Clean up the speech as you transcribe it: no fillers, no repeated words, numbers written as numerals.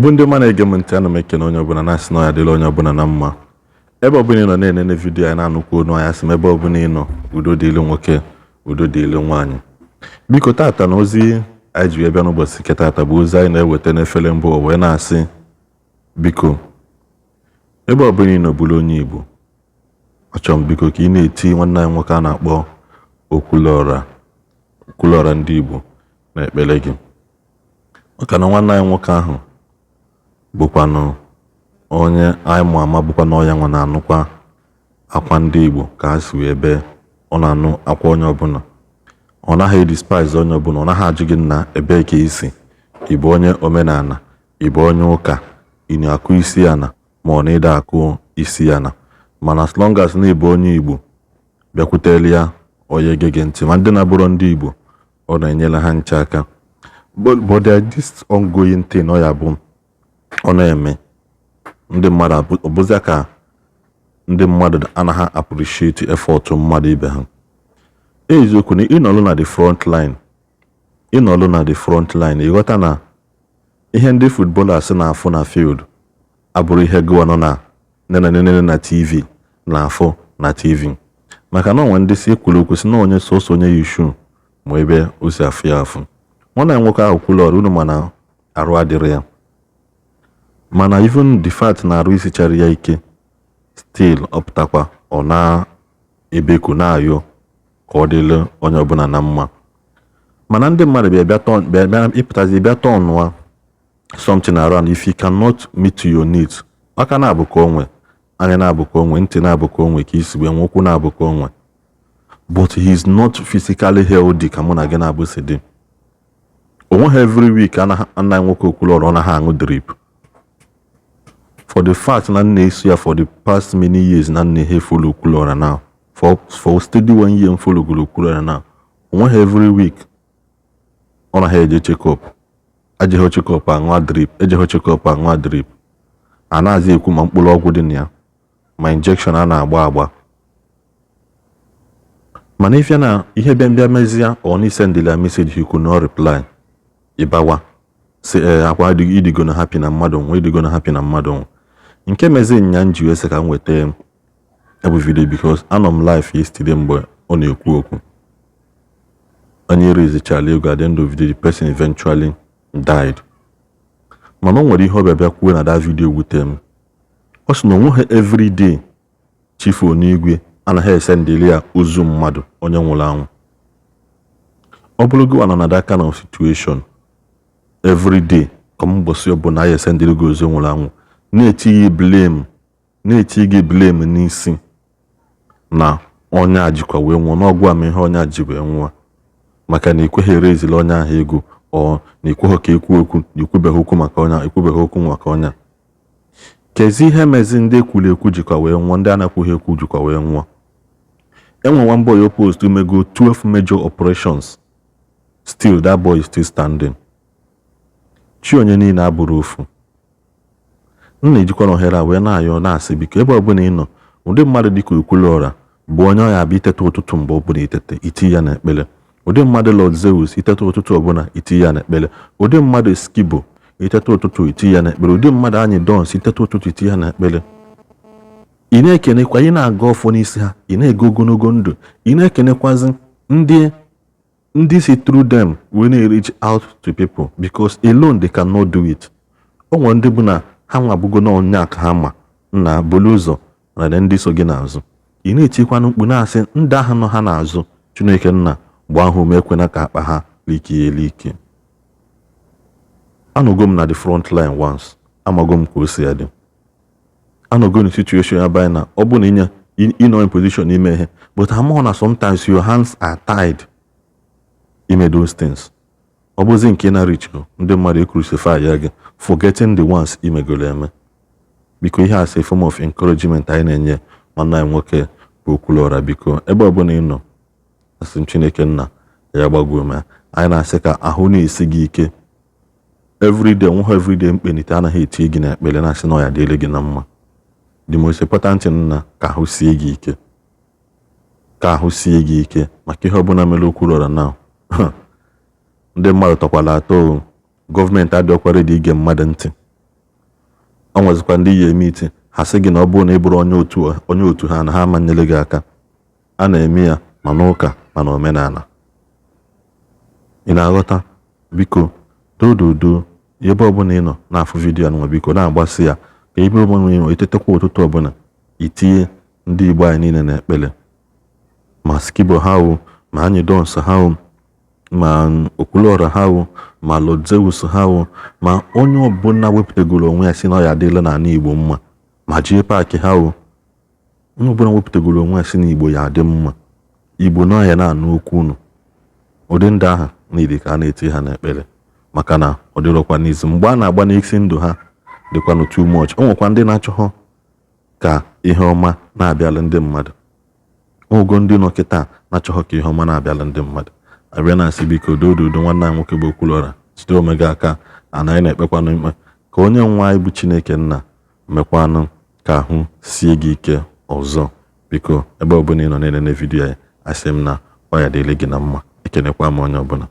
Igbo ndị ọma na-ege m ntị, ana m ekene onye ọbụla, na-asị na ọ ya dịla onye ọbụla na mma. Ebe ọbụla ị nọ na-enene video anyị, na-anụkwu onu anyị, asị m, ebe ọbụla ị nọ, udo dịịlị nwoke, udo dịịlị nwaanyị. Biko, tata na ozi anyị ji wee bịa n'ụbọchị nke tata bụ ozi anyị na-eweta n'efere mbụ ụwa, wee na-asị, biko, ebe ọbụla ị nọ bụrụ onye Igbo, achọrọ m, biko, ka ị na-eti nwanne anyị nwoke a na-akpọ Okwuluọra, Okwuluọra ndị Igbo, na ekpere gị, maka na nwanne anyị nwoke ahụ bụkwanụ onye anyị ma ama, bụkwa na ọya nwa na-anụkwa akwa ndị Igbo ka ha si wee bee. Ọ na-anụ akwa onye ọbụla, ọ naghị edespise onye ọbụla, ọ naghị ajụ gị nna ebee ka isi, ị bụ onye omenala, ị bụ onye ụka, ị na-akụ isi ana ma ọ na ịda akụ isi ana, mana as long as na ị bụ onye Igbo bịakwutela ya, onye ege gị ntị. Ma ndị na-abụrọ ndị Igbo, ọ na-enyere ha nche aka. But there is this ongoing thing ọ ya bụ ọ na-eme ndị mmadụ, ọbụzịa ka ndị mmadụ anaghị appreciate effort mmadụ ibe ha. Eziokwu na ịnọlụ na the front line, ịnọlụ na the front line, ịghọta na ihe ndị footballers na-afụ na field abụrụ ihe gụwa nọ na nene nene na TV na-afụ na TV, maka na onwe ndị si ekwuru okwu si na onye sọsọ onye yi shoe ma ebe o si afụ ya afụ. Nwanne ya nwoke ahụ kwuru unu, mana arụ adịrị ya, mana even the fact na arụ isichara ya ike, still ọ pụtakwa, ọ na-ebeku, na-ayọ ka ọ dịrị onye ọbụla na mma. Mana ndị mmadụ bịa bịa turn, bịa bịa ịpụtazi bịa turnụa something around. If you cannot meet your needs, aka na-abụ ka onwe, anya na-abụ ka onwe, ntị na-abụ ka onwe, ka isi wee nwee, ụkwụ na-abụ ka onwe, but he is not physically healthy ka mụ na gị na-abụ si dị. Onweghị every week anaghị nwoke Okwuluọra ọ naghị aṅụ drip. For the fact na m na-eso ya for the past many years, na m na-ehe follow Okwuluọra now for steady one year, m follow goro Okwuluọra now, onweghị every week ọ naghị eje check up. Ajeghị check up, aṅụa drip, ejeghị check up, aṅụa drip. A na-azị ekwu ma mkpụrụ ọgwụ dị na ya, ma injection a na-agba agba. Mana ife na ihe bịa bịa mezie, ọ na isendịla ya message, he could not reply. Ịbawa si ee akwa ịdịgo na happy na mmadụ nwe, ịdịgo na happy na mmadụ nwe. Nke mezi nya m ji wee sị ka m weta ya bụ video, because anọ m live yesterday mgbe ọ na-ekwu okwu. Onye rezichala ego, at the end of the day the person eventually died. Mana o nwere ihe ọ bịa bịa kwuo na that video wute m. Ọ sị na onweghị everyday chifu n'igwe anaghị esendịli ya ozu mmadụ onye nwụrụ anwụ. Ọ bụrụ gị nọ na that kind of situation, everyday ka mbọsị ọbụla ya esendịrị gị ozu nwụrụ anwụ, na-eti gị blame, na-eti gị blame n'isi na onye a jikwa wee nwụọ n'ọgwụ ama ihe onye a ji wee nwụọ, maka na ikweghị erezila onye ahụ ego, ọ na ikweghị ka ekwu okwu, na ikwubeghị okwu maka onye a, ekwubeghị okwu maka onye a. Kezi ihe mezi ndị ekwuru ekwu jikwa wee nwụọ, ndị a na-ekwughị ekwu jikwa wee nwụọ? Enwe one boy o post mego 12 major operations, still that boy is still standing. Chi onye niile abụrụ ofu. M na-ejikwa na ohere a wee na-ayọ, na-asị, biko, ebe ọbụla ị nọ, ụdị mmadụ dịka Okwuluọra bụ onye ọ ya abịa iteta ụtụtụ, mgbe ọbụla itete, iti ya n'ekpere. Ụdị mmadụ Lord Zeus, iteta ụtụtụ ọbụla, iti ya n'ekpere. Ụdị mmadụ Skibo, iteta ụtụtụ, iti ya n'ekpere. Ụdị mmadụ Anyị Dons, iteta ụtụtụ, iti ya n'ekpere. Ị na-ekenekwa, ị na-aga ọfọ n'isi ha, ị na-ego ogologo ndụ, ị na-ekenekwazi ndị si through them wee na-reach out to people, because alone they cannot do it. O nwere ndị bụ na ha nwa na onye a ka ha ma nna bulu ụzọ na ndị so gị n'azụ. Ị na-etikwanụ mkpu, na-asị ndị ahụ nọ ha n'azụ, Chineke nna gbaa ha ume, ekwena ka akpa ha likie elike. Anọgo m na the front line once, amago m ka o si adị. Anọgo na situation ya banye na ọ bụ na inye ịnọ in position ime ihe, but amaghọ na sometimes your hands are tied ime those things. Ọ bụzi nke na reach ndị mmadụ, e crucify ya gị, forgetting the ones imegoro eme. Biko, ihe a sị form of encouragement anyị na-enye nwanne anyị nwoke bụ Okwuluọra. Biko, ebe ọbụla ị nọ, asị m Chineke nna ya gbagwo ume. Anyị na-asị ka ahụ na-esi gị ike everyday. Nweghị everyday mkpenite anaghị eti gị n'ekpere, na-asị na ọ ya dịrị gị na mma. The most important thing na ka ahụ sie gị ike, ka ahụ sie gị ike, maka ihe ọbụla mere Okwuluọra now, ndị mmadụ tọkwala atọ o. Gọọmenti adịọkwa ready ige mmadụ ntị. O nwezikwa ndị yi eme iti ha sị gị na ọ bụrụ na ị bụrụ onye otu ha, na ha amanyere gị aka. A na-eme ya ma n'ụka ma na omenala. Ị na-aghọta? Biko, dododo, ebe ọbụla ị nọ na-afụ video nwa, biko na-agbasi ya ka ebe ọbụla ị nọ itetekwa ụtụtụ ọbụla, itinye ndị Igbo anyị niile n'ekpere, ma Skibo ha o, ma Anyidons ha o, ma Okwuluọra ha o, ma Lord Zeus ha o, ma onye ọbụla wepụtagoro onwe ya si na ọ ya adịla n'ala Igbo mma, ma jee park ha o, onye ọbụla wepụtagoro onwe ya si na Igbo ya adị mma, Igbo na ọya na-anụ okwu unu, ụdị ndị ahụ niile ka a na-eti ha n'ekpere, maka na ọ dịrọkwa n'izu mgbe a na-agba n'isi ndụ ha dịkwanụ too much. O nwekwa ndị na-achọghọ ka ihe ọma na-abịala ndị mmadụ. Ogo ndị nọ kịta na-achọghọ ka ihe ọma na-abịala ndị mmadụ abịa na-asị, biko, dododo, nwanne anyị nwoke bụ Okwuluọra, jide onwe gị aka. Ana anyị na-ekpekwanụ ikpe ka onye nwe anyị bụ Chineke nna mekwanụ ka ahụ sie gị ike ọzọ. Biko, ebe ọbụla ị nọ na-enene video ya, asị m na ọ ya dịrị gị na mma. Ekenekwa m onye ọbụla.